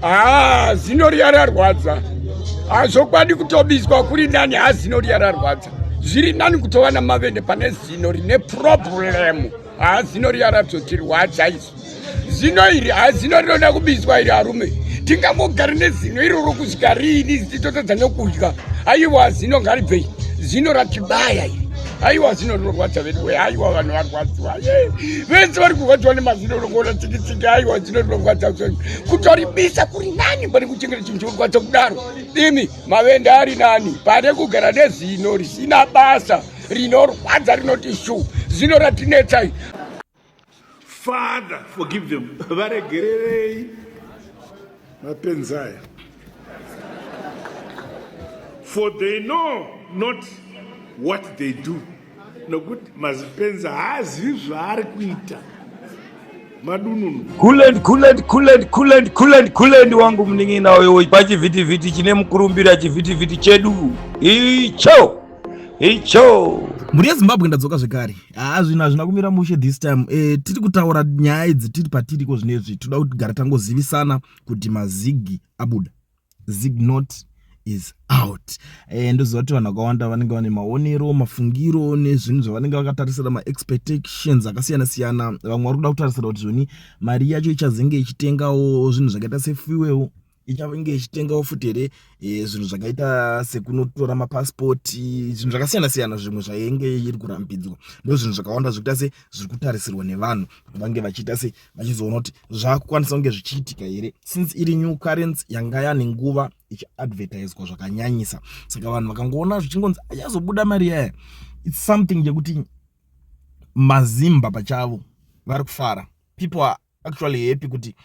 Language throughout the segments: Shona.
Haa, zino riya rarwadza. Hazvokwadi kutobiswa kuri nani, haa, zino riya rarwadza. Zviri nani kutova namavende pane zino rine problem. Haa, zino riya razotirwadza izvi. Zino iri, haa, zino rinoda kubiswa iri arume. Tingangogara nezino iroro kusvika riini titotadza nekudya. Aiwa, zino ngaribvei. Zino ratibaya iri. Aiwa, zino rinorwadza veduwe. Aiwa, vanhu varwadziwa. Vese vari kurwadziwa nemazino ringoona tsikitsiki. Aiwa, zino rinorwadza. Kutoribisa kuri nani pane kuchengeta chinhu chinorwadza kudaro. Imi mavende ari nani pane kugara nezino risina basa rinorwadza rinoti shu. Zino ratinetsai. Father, forgive them. Varegererei mapenzi aya. For they know not what they do. Nokuti mazipenzi haazivi zvaari kuita. Madununu. Kulend, kulend, kulend, kulend, kulend, kulend wangu munin'ina uyo pachivhitivhiti chine mukurumbira, chivhitivhiti chedu icho icho. Mhuri yeZimbabwe, ndadzoka zvekare. Haa, zvinhu hazvina kumira mushe this time. Tiri kutaura nyaya idzi tiri patiriko zvinezvi. Toda kugara tangozivisana kuti mazigi abuda, zig note is out. Ndoziva kuti vanhu vakawanda vanenge vane maonero, mafungiro nezvinhu zvavanenge vakatarisira, maexpectations akasiyana siyana. Vamwe vari kuda kutarisira kuti zvoni mari yacho ichazenge ichitengawo zvinhu zvakaita sefuel, ichange ichitengawo futi here zvinhu zvakaita sekunotora mapasipoti, zvinhu zvakasiyana siyana, zvimwe zvainge iri kurambidzwa. Ndo zvinhu zvakawanda zvikuita se zviri kutarisirwa nevanhu kuti vange vachiita se vachizoona kuti zvakukwanisa kunge zvichiitika here, since iri new currency yanga yane nguva ichiadvertiswa zvakanyanyisa. Saka vanhu vakangoona zvichingonzi achazobuda mari yaya, it's something yekuti mazimba pachavo vari kufara. People are actually happy kuti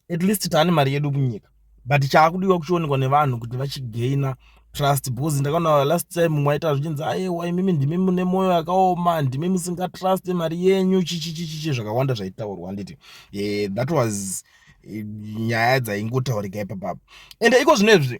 at least taane mari yedu munyika, but chaakudiwa kuchionekwa nevanhu kuti vachigaina trust, because ndakaona last time mwaita zvichinzi, "Aiwa, imimi ndimi mune mwoyo yakaoma, ndimi musingatrust mari yenyu," chichichichichi, zvakawanda zvaitaurwa, handiti? That was nyaya dzaingotaurika ipapapo. Ende iko zvinezvi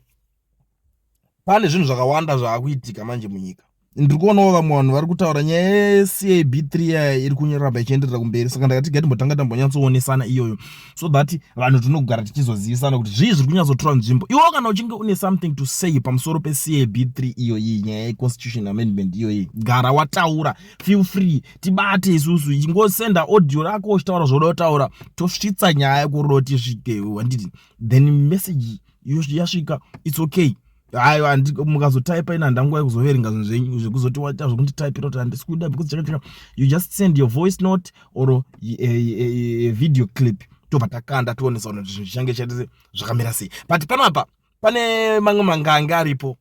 pane zvinhu zvakawanda zvaakuitika manje munyika. Ndiri kuonawo vamwe vanhu vari kutaura nyaya yeCAB3 yaya iri kuramba ichienderera kumberi. Saka ndakati gatimbotanga tambonyatsoonesana iyoyo, so that vanhu tinogara tichizozivisana kuti zvii zviri kunyatsotora nzvimbo. Iwo kana uchinge une something to say pamusoro peCAB3 iyoyi, nyaya yeconstitution amendment iyoyi, gara wataura, feel free, tibate isusu. Ingosenda audio rako uchitaura zvoda kutaura, tosvitsa nyaya kuroda kuti isvike, handiti? Then message yasvika, it's okay. Aiwa, mukazotaipa ina handanguva yekuzoverenga zvinhu zvenyu zvekuzoti waita zvekunditaipira kuti handisi kuda because chakachaka. You just send your voice note or a video clip, tobva takanda tionesa kuti zvinhu zvichange chaita zvakamira sei. But panapa pane mamwe mangange aripo.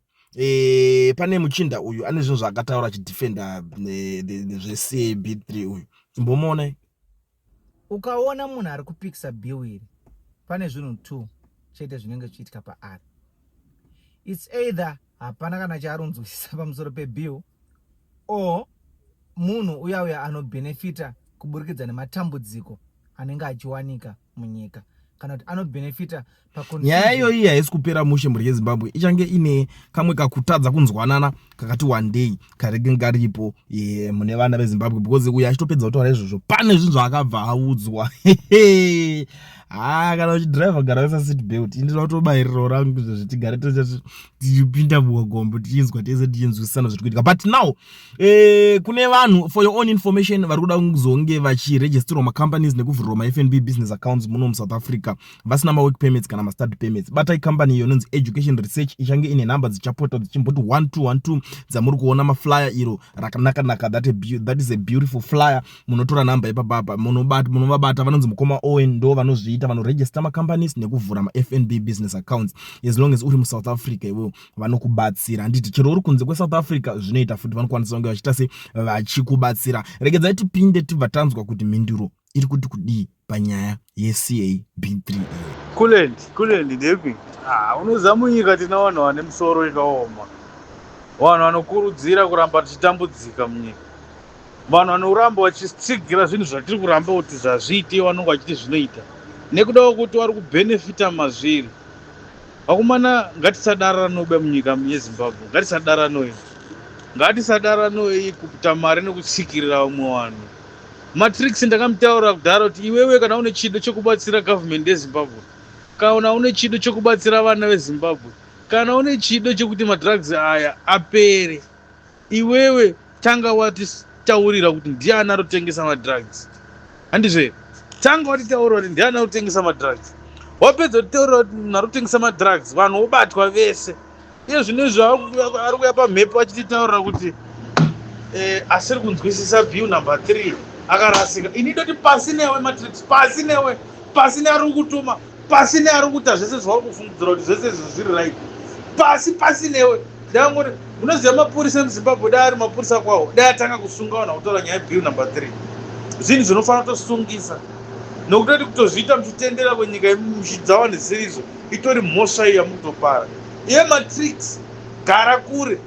Pane muchinda uyu ane zvinhu zvaakataura achidefenda zveCAB3 uyu, timbomuonai. Ukaona munhu ari kupikisa bill iri, pane zvinhu two chete zvinenge zvichiitika paari. It's either hapana kana chaarunzwisisa pamusoro pebill, or munhu uya uya anobhenefita kuburikidza nematambudziko anenge achiwanika munyika, kana kuti anobhenefita. Nyaya iyoyi haisi kupera mushe, mhuri yeZimbabwe. Ichange ine kamwe kakutadza kunzwanana kakati one day karege karipo mune vana veZimbabwe, because uyo achitopedza kutaura izvozvo pane zvinhu zvaakabva audzwa. Ha, kana uchidhiraivha gara waisa seat belt. Indinoda kutobayirirawo rangu izvozvi, tigare tichipinda mugombo, tichinzwa tese, tichinzwisisana zviri kuitika. But now kune vanhu, for your own information, vari kuda kuzonge vachiregisterwa macompanies nekuvhurirwa maFNB business accounts muno muSouth Africa vasina mawork permits kana mastudy permits, batai company iyo inonzi Education Research. Ichange ine nhamba dzichapota dzichimboti 1212 dzamuri kuona maflyer iro rakanaka-naka. That is a beautiful flyer. Munotora nhamba ipapapa, munovabata, vanonzi mukoma Owen, ndo vanozviita, vanoregister macompanies nekuvhura maFNB business accounts. As long as uri muSouth Africa iwewo, vanokubatsira, handiti? Chero uri kunze kweSouth Africa zvinoita futi, vanokwanisa kunge vachiita se vachikubatsira. Regedzai tipinde, tibva tanzwa kuti mhinduro iri kuti kudii panyaya yeCAB3 iyo. Kulend, Kulend, ndepi? Ah, unoziva munyika tina vanhu vane misoro yakaoma, vanhu vanokurudzira kuramba tichitambudzika munyika, vanhu vanoramba vachitsigira zvinhu zvatiri kuramba kuti zvazviite, vanonge vachiti zvinoita nekuda kwekuti vari kubhenefita mazviri. Vakomana, ngatisadaranobe munyika yeZimbabwe, ngatisadaranoe, ngatisadaranoei kuita mari nekutsikirira vamwe vanhu. Matrix, ndakamutaura kudhara kuti iwewe kana une chido chekubatsira gavhumendi yeZimbabwe. Kana une chido chekubatsira vana veZimbabwe, kana une chido chekuti madrugs aya apere, iwewe tanga watitaurira kuti ndiani ari kutengesa madrugs. Handizvo here? Tanga watitaurira kuti ndiani ari kutengesa madrugs. Wapedza kutitaurira kuti munhu ari kutengesa madrugs, vanhu vobatwa vese. Iye zvino izvi ari kuuya pamhepo achititaurira kuti eh, asiri kunzwisisa bill number 3 akarasika. Ini ndoti pasi newe Matrix, pasi newe, pasi neari kukutuma, pasi neari kuita zvese zvauri kufungidzira kuti zvese izvo zviri right. Pasi pasi newe. Ndangoti munoziva mapurisa emuZimbabwe dai ari mapurisa kwawo dai atanga kusunga vanhu vakutaura nyaya yebill number 3. Zvinhu zvinofanira kutosungisa nokutoti kutozviita muchitendera kwenyika muchidza vanhu zvisiri izvo itori mhosva iyo yamukutopara. Iye Matrix gara kure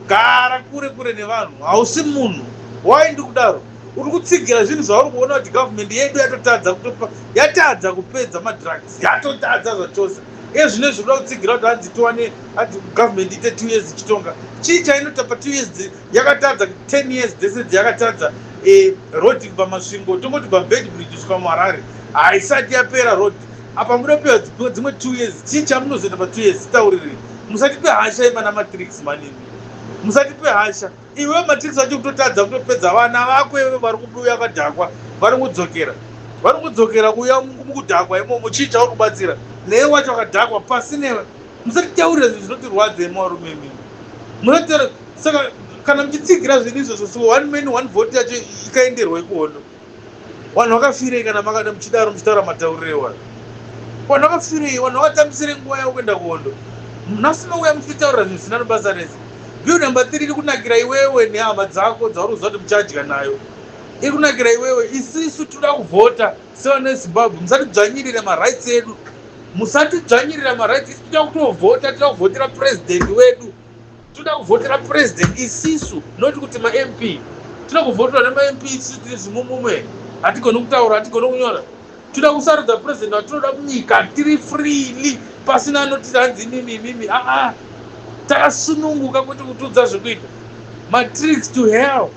gara kure kure nevanhu hausi munhu why ndikudaro uri kutsigira zvinhu zvauri kuona kuti government yedu yatotadza kutopa yatadza kupedza madrugs yatotadza zvachose iye zvino izvi kuda kutsigira kuti hanzi tiwane hanzi government ite two years ichitonga chii chainota pa two years yakatadza 10 years dzese dziyakatadza eh, road kubva masvingo tongoti kubva bedbridge kusvika muharare haisati yapera road apa munopiwa dzimwe two years chii chamunozoita pa two years titaurirei musatipe hasha imana matrix manini musatipe hasha iwe matrix vacho kutotadza kutopedza vana vako iwe vari kubuya vakadhakwa vari kudzokera vari kudzokera kuuya mukudhakwa imomo chii chauri kubatsira newe wacho wakadhakwa pasi newe musatitaurira zvinhu zvinotirwadza imi varume imimi munotitaura saka kana muchitsigira zvinhu izvozvo so one man one vote yacho ikaenderwa ikuhondo Vanhu vakafirei kana makada muchidaro muchitaura matauriro iwayo? Vanhu vakafirei? Vanhu vakatambisirei nguva yavo kuenda kuhondo? Nhasi mauya muchitaurira zvinhu zvisina nebasa rese. Bill number 3 iri kunakira iwewe nehama dzako dzauri kuziva kuti muchadya nayo. Iri kunakira iwewe. Isisu tinoda kuvhota sevana veZimbabwe. Musatidzvanyirire marights edu. Musatidzvanyirira marights. Isu tinoda kutovhota, tinoda kuvhotera president wedu. Toda kuvhotera president isisu not kuti maMP. Toda kuvhoterwa nemaMP isisu tiri zvimumume. Hatigoni kutaura, hatigoni kunyora. Toda kusarudza president watinoda munyika tiri freely pasina anoti hanzi imimi imimi. Ah ah. Takasununguka kwete kutiudza zvekuita. Matrix to hell.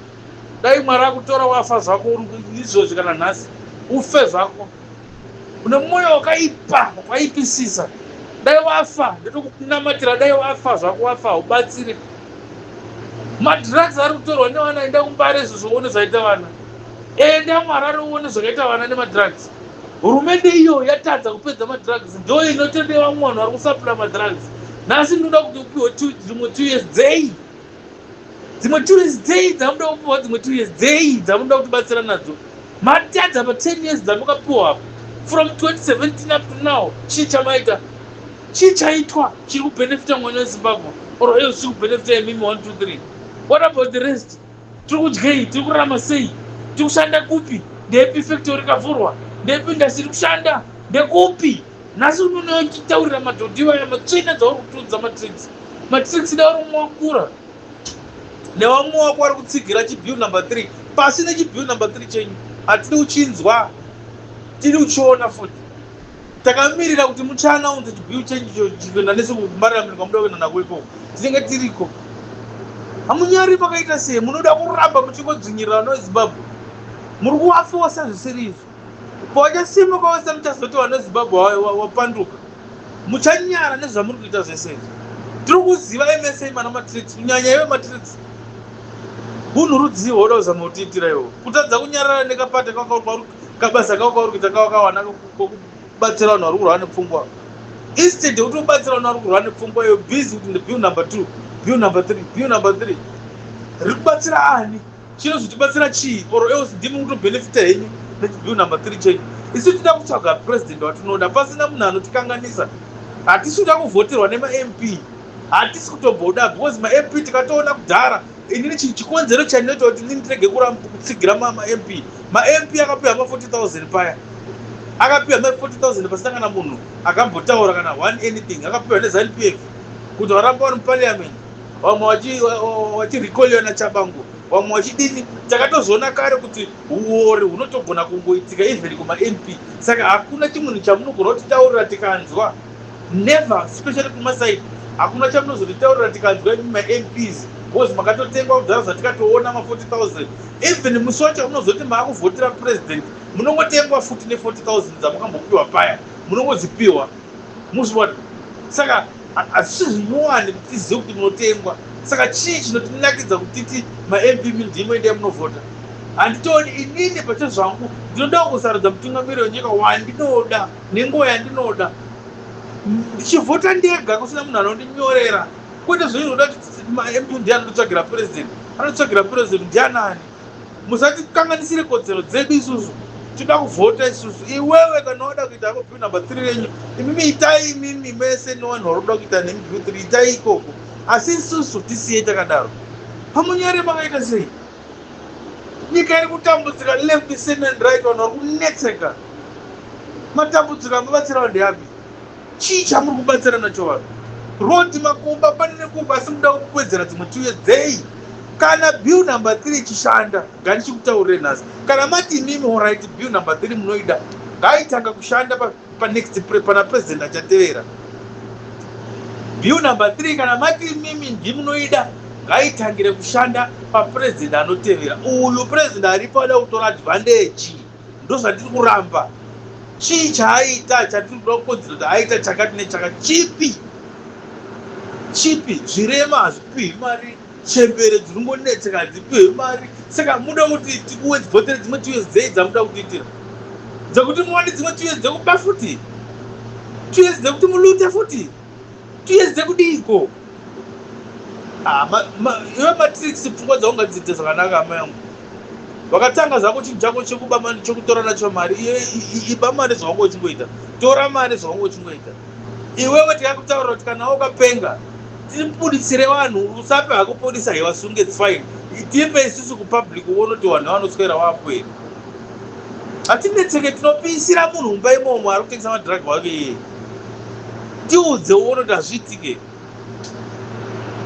Dai Mwari akutora wafa zvako uri izvozvi kana nhasi. Ufe zvako. Une mwoyo wakaipa, wakaipisisa. Dai wafa, ndotokunamatira dai wafa zvako wafa haubatsire. Madrugs ari kutorwa nevana enda kumbare izvozvo uone zvaita vana. Enda muHarare uone zvakaita vana nemadrugs. Hurumende iyo yatadza kupedza madrugs ndo inotode vamwe vanhu vari kusapula madrugs. Nhasi ndinoda kuti upiwe dzimwe 2 years dzei? Dzimwe 2 years dzei dzamunoda kupiwa dzimwe 2 years dzei dzamunoda kutibatsira nadzo? Matadza pa 10 years dzamukapiwa apo. From 2017 up to now chii chamaita? Chii chaitwa chiri kubenefita mwana weZimbabwe or else chiri kubenefita imimi 1 2 3? What about the rest? Tiri kudyei? Tiri kurarama sei? Tiri kushanda kupi? Ndepi factory ikavhurwa? Ndepi industry iri kushanda? Ndekupi? Nhasi unonotaurira madhodhi iwaya matsvina dzauri kutudza matrix. Matrix dai uri mwakura. Nevamwe wako vari kutsigira chibill number 3. Pasi nechibill number 3 chenyu. Hatidi kuchinzwa. Tiri kuchiona futi. Takamirira kuti muchaannounce chibill chenyu icho chikuenda nesu kuparliament kwamuda kuenda nako ikoko. Tinenge tiriko. Hamunyari makaita sei? Munoda kuramba muchingodzvinyirira vana veZimbabwe. Muri kuvafosa zvisiri izvo. Pavachasimuka vose muchazoti vana veZimbabwe wapanduka. Muchanyara nezvamuri kuita zvese izvi. Tiri kuziva MSA mana Matrix, kunyanya iwe Matrix. Hunhu rudzii hwauda kuzama kutiitira iwo? Kutadza kunyarara nekapata kabasa kako kauri kuita kawakawana kokubatsira vanhu vari kurwara nepfungwa. Instead yekuti ubatsira vanhu vari kurwara nepfungwa iwe busy kuti bill number 2, bill number 3, bill number 3. Riri kubatsira ani? Chinozotibatsira chii or else ndimi mukutobenefita henyu nechibill number 3 chenyu. Isu tinoda kutsvaga president watinoda pasina munhu anotikanganisa. Hatisi kuda kuvhoterwa nemaMP. Hatisi kutomboda because maMP tikatoona kudhara inini chikonzero chandinoita kuti inini ndirege kutsigira maMP. MaMP akapiwa ma 40,000 paya. Akapiwa ma 40,000 pasina kana munhu akambotaura kana one anything. Akapiwa neZanu PF kuti varamba vari muparliament. Vamwe vachirecalliwa naChabangu, vamwe vachidini. Takatozoona kare kuti huori hunotogona kungoitika even kumaMP. Saka hakuna chimwe chamunogona kutitaurira tikanzwa. Never, especially kumasaidi. Hakuna chamunozotitaurira tikanzwa imi maMPs because makatotengwa kudhara zvatikatoona ma 40,000. Even musi wacho munozoti maakuvhotera president munongotengwa futi ne 40,000 dzamukambopiwa paya. Munongodzipiwa. Muzviona? Saka hazvisi zvinyowani kuti tizive kuti munotengwa. Saka chii chinotinakidza kuti titi maMP ndimo endai munovhota? Handitooni inini pachezvangu ndinoda kusarudza mutungamiri wenyika wandinoda nenguva yandinoda ndichivhota ndega kusina munhu anondinyorera kwete zvoinoda kuti maMP ndiye anotsvagira president anotsvagira president ndianani Musatikanganisire kodzero dzedu isusu tinoda kuvhota isusu. Iwewe kana wada kuita hako bill number 3 renyu imimi itai imimi mese nevanhu vari kuda kuita nemi bill 3 itai ikoko asi isusu tisiyei takadaro. Pamunyare makaita sei? Nyika iri kutambudzika left center and right vanhu vari kunetseka. Matambudziko amabatsira vanhu ndeapi? Chii chamuri kubatsira nacho vanhu? Road makomba pane nekuba asi muda kuwedzera dzimwe tuye dzei? Kana bill number 3 ichishanda ngandichikutaurire nhasi. Kana mati imimi alright bill number 3 munoida ngaitanga kushanda pa, pa next pre, pana president achatevera. Bill number 3 kana mati imimi ndimunoida ngaitangire kushanda papresident anotevera. Uyu president aripo ada kutora advantage. Ndozvatiri kuramba. Chii chaaita chatiri kuda kukodzera kuti aita chakati nechakati? Chipi? Chipi? Zvirema hazvipihwi mari, chembere dziri kungonetseka hadzipihwi mari. Saka muda kuti tikuwedzvotere dzimwe tuye dzei dzamuda kutiitira? Dzekuti muwane dzimwe tuye dzekuba futi? Tuye dzekuti mulute futi? Tuye dzekudiiko? Ah, ma, ma, iwe matrix pfungwa dzako ngadziite zvakanaka hama yangu. Wakatanga zvako chinhu chako chekuba mari chekutora nacho mari iye iba mari zvawanga uchingoita. Tora mari zvawanga uchingoita. Iwewe tikakutaurira kuti kana wakapenga tibuditsire vanhu usape hako polisa haivasunge it's fine. Tipe isusu kupublic uone kuti vanhu vanoswera wapo here. Hatinetseke tinopisira munhu mumba imomo ari kutengesa madrug wake iyeye. Tiudze uone kuti hazviitike.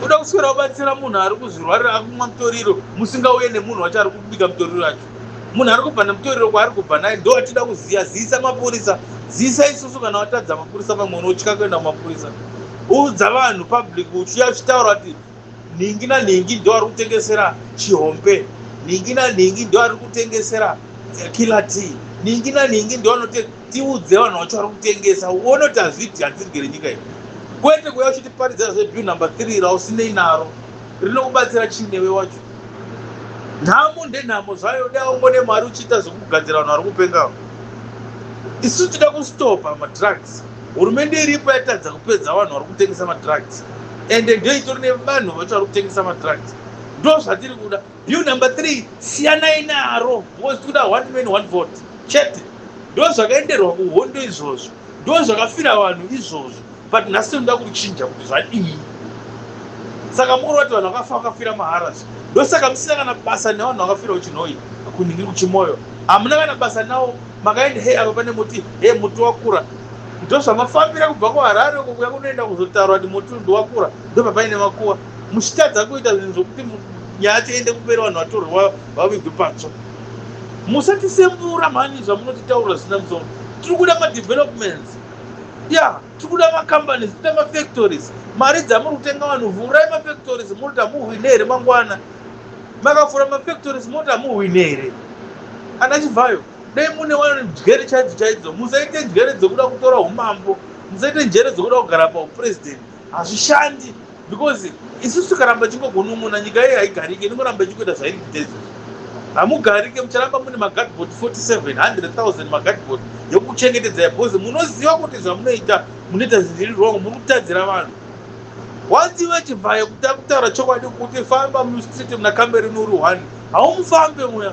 Kuda kuswera kubatsira munhu ari kuzvirwarira akumwa mutoriro musingauye nemunhu wacho ari kubika mutoriro wacho. Munhu ari kubva nemutoriro kwaari kubva naye ndo atida kuziva. Ziisa mapurisa, ziisa isusu kana watadza mapurisa pamwe unotya kuenda kumapurisa. Udza vanhu public uchiya uchitaura kuti nhingi nanhingi ndo ari kutengesera chihombe, nhingi nanhingi ndo ari kutengesera killer tea, nhingi nanhingi ndo anote Tiudze vanhu vacho vari kutengesa uone kuti hazviiti handirigere nyika iyi. Kwete kuuya uchitiparidzira zvebill number 3 rausinei naro rinokubatsira chii newe wacho. Nhamo ndenhamo zvayo dai ungone mari uchiita zvekugadzira vanhu vari kupenga ava. Isu tinoda kustopa madrugs. Hurumende iripo yatadza kupedza vanhu vari kutengesa madrugs. Ende ndiyo itori nevanhu vacho vari kutengesa madrugs. Ndozvatiri kuda. Bill number 3 siyanai naro because tikuda one man one vote chete. Ndozvakaenderwa kuhondo izvozvo, ndozvakafira vanhu izvozvo, but nhasi tinoda kuchinja kuti zvadii. Saka mukureva kuti vanhu vakafa vakafira mahara zve. Ndosaka musina kana basa nevanhu vakafira kuChinhoyi, kunhingi kuChimoyo. Hamuna kana basa nawo, makaenda hey apa pane muti, hey muti wakura. Ndozvamafambira kubva kuHarare uko kuya kunoenda kuzotaura kuti muti uyu wakura, ndopapaine makuva. Muchitadza kuita zvinhu zvokuti nyaya yacho iende kumberi vanhu vatorwe vavigwe patsva. Musatisembura mhani zvamunotitaurira zvisina musoro. Tiri kuda madevelopments. Ya, tiri kuda macompanies, tiri kuda mafactories. Mari dzamuri kutenga vanhu vhurai mafactories moti hamuhwine here mangwana. Makavhura mafactories moti hamuhwine here. Ana Chivhayo, dai mune wani njere chaidzo chaidzo. Musaite njere dzekuda kutora umambo. Musaite njere dzekuda kugara paupresident. Hazvishandi. Because isusu tikaramba tichingogunun'una nyika iyi haigarike, inongoramba ichingoita zvairi kuita izvozvi. Hamugarike, mucharamba mune maguardboard 47, 100,000 maguardboard yekukuchengetedzai because munoziva kuti zvamunoita munoita zviri wrong, muri kutadzira vanhu. Wanzi iwe Chivhayo kutaura chokwadi kuti famba mustreet muna Cameron uri one, haumufambe muya.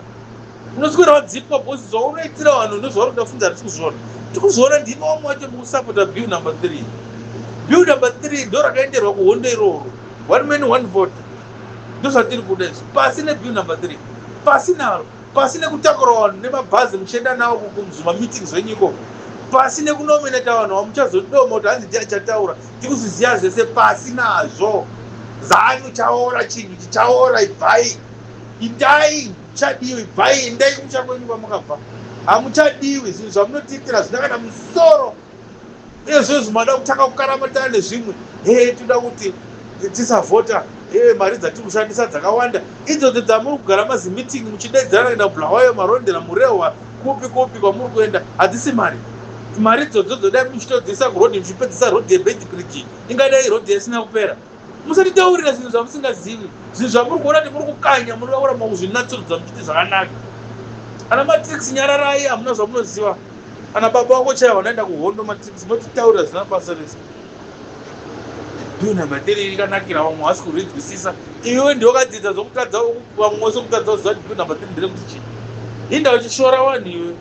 Unoswera wadzipwa because zvaunoitira vanhu ndozvauri kuda funza hatisi kuzviona. Tiri kuzviona ndimi vamwe vacho mukusapota bill number 3. Bill number 3 ndo rakaenderwa kuhondo iroro. One man one vote. Ndozvatiri kuda izvi. Pasi nebill number 3. Pasi naro. Pasi nekutakura vanhu nemabhazi muchienda nawo kuzuma meetings zvenyu ikoko. Pasi nekunominata vanhu vamuchazodoma kuti hanzi ndiye achataura. Tikuzviziva zvese pasi nazvo. Zanu chaora chinhu chichaora ibvai. Itai muchadiwi bvai endai kumusha kwenyu kwamakabva hamuchadiwi zvinhu zvamunotiitira zvina kana musoro uye zvezvo mada kutanga kukaramatana nezvimwe hee toda kuti tisavhota hee mari dzatiri kushandisa dzakawanda idzodzo dzamuri kugara mazimeeting muchidedzerana kuenda kubulawayo marondera murehwa kupi kupi kwamuri kuenda hadzisi mari Mari idzodzo dzodai muchitodzisa kuroad muchipedzisa road yeBeitbridge ingadai road isina kupera. Musatitaurira zvinhu zvamusingazivi, zvinhu zvamuri kuona kuti muri kukanya, munoda kuramba kuzvinatsurudza muchiti zvakanaka. Ana Matrix nyararai, hamuna zvamunoziva. Ana baba wako chaivo vanoenda kuhondo Matrix, motitaurira zvisina basa rese. Bill number 3 ikanakira vamwe havasi kurinzwisisa. Iwe ndiwe wakadzidza zvokutadza vamwe vose kutadza kuziva kuti bill number 3 nderekuti chii. Inda uchishora vanhu iwe.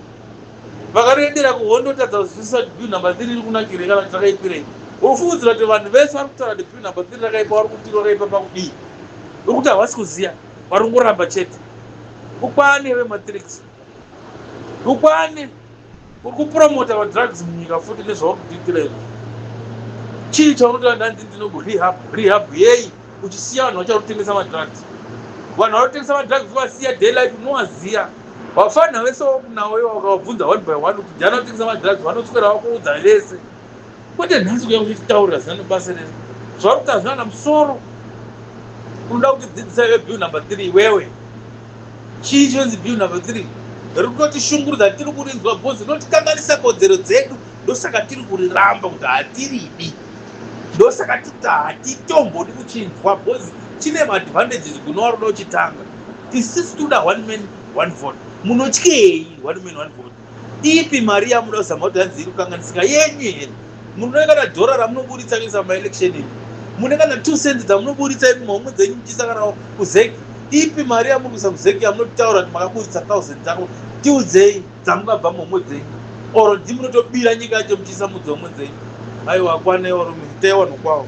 Vakaroendera kuhondo tadza kuzwisisa kuti bill number 3 iri kunakirei kana kuti rakaipirei. Unofungidzira kuti vanhu vese vari kutaura kuti bill number 3 rakaipa vari kuti rakaipa pakudii? Uri kuti havasi kuziva, vari kungoramba chete. Ukwane vematrix. Ukwane. Uri kupromota madrugs munyika futi nezvauri kutiitira izvi. Chii chaunotaura ndanzi ndinoku rehab, rehab yei uchisiya vanhu vachari kutengesa madrugs. Vanhu vari kutengesa madrugs vasiya daylight unowaziya. Vafana vese wakunawo iwo wakavabvunza one by one kuti ndiani anotengesa madrugs vanoswera vakuudza vese. Kwete nhasi kuya kuchitaurira zina nebasa rese. Zvauri kuita hazvina kana musoro. Unoda kutidzidzisa iwe bill number 3 iwewe. Chii chinonzi bill number 3? Riri kutotishungurudza tiri kurinzwa because rinotikanganisa kodzero dzedu ndosaka tiri kuriramba kuti hatiridi. Ndosaka tiri kuti hatitombodi kuchinzwa because chine maadvantages kune vari kuda kuchitanga. Isisi tinoda one man one vote. Munotyei one man one vote? Ipi mari yamunoda kuzama kuti hanzi iri kukanganisika yenyu here? Mune kana dhora ramunoburitsa kuisa maelection imi? Mune kana 2 cents dzamunoburitsa imi muhomwe dzenyu muchiisa kana kuZEC? Ipi mari yamuri kuisa kuZEC yamunotaura kuti makaburitsa 1000 dzako? Tiudzei dzamukabva muhomwe dzenyu or ndimunotobira nyika yacho muchiisa mudzihomwe dzenyu. Aiwa kwanai varume, itai vanhu kwawo.